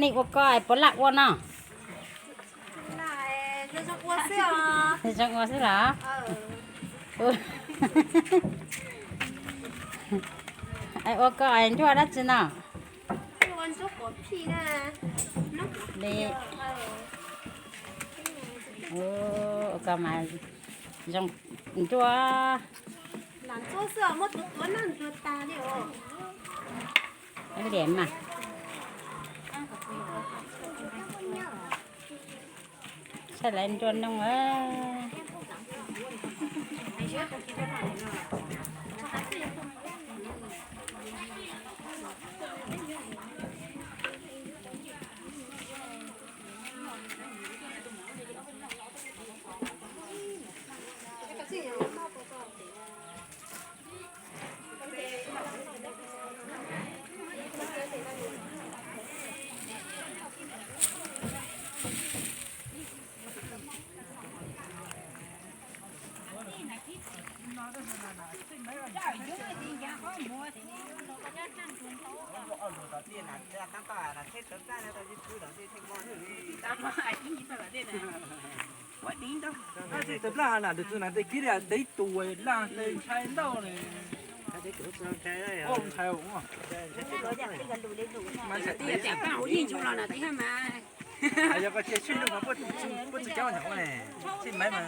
Nej ua koj es puas laj ua no? Zoo ua xwb los? Ua koj es nruaj dab tsi no? Li, ua koj mas zoo nruaj. Liam mas. Saib lawv nruaj noog. Tab sis tus laj na, tus tus na tej kib li tej tus laj tej ntshai ntau ne. Ntshai, mas tias tias paj hauv yeej ntsug los na tib hab mas. Yog koj cia sij lug mas puab tsis coj nyom ne, sij maiv mas.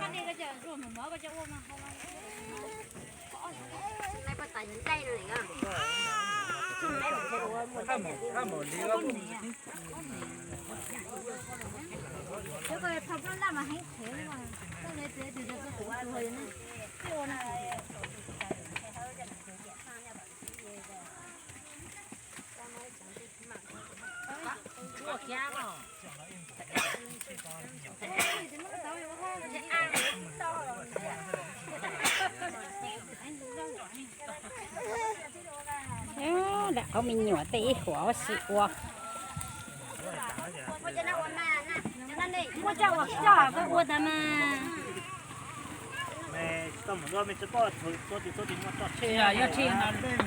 Lam qhov me nyuam tej ib huam ua si ua. Ua tas mas. Cov tsheb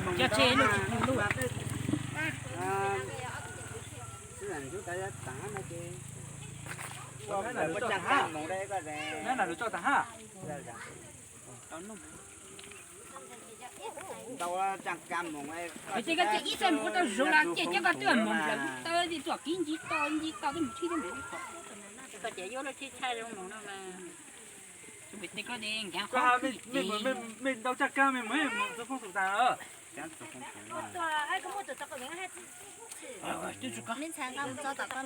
no, cov tsheb lub tsis pw lub. Nab na lus tso tas hab. Ces koj cia ib txoj mus ua rau zoov los ces cov koj twb moog nplawm lub taw, txuam kib nci to nci to twb mus tshib twb mus. Mej ntau tsaj kab mej mus, mej mus txug foob xum tas.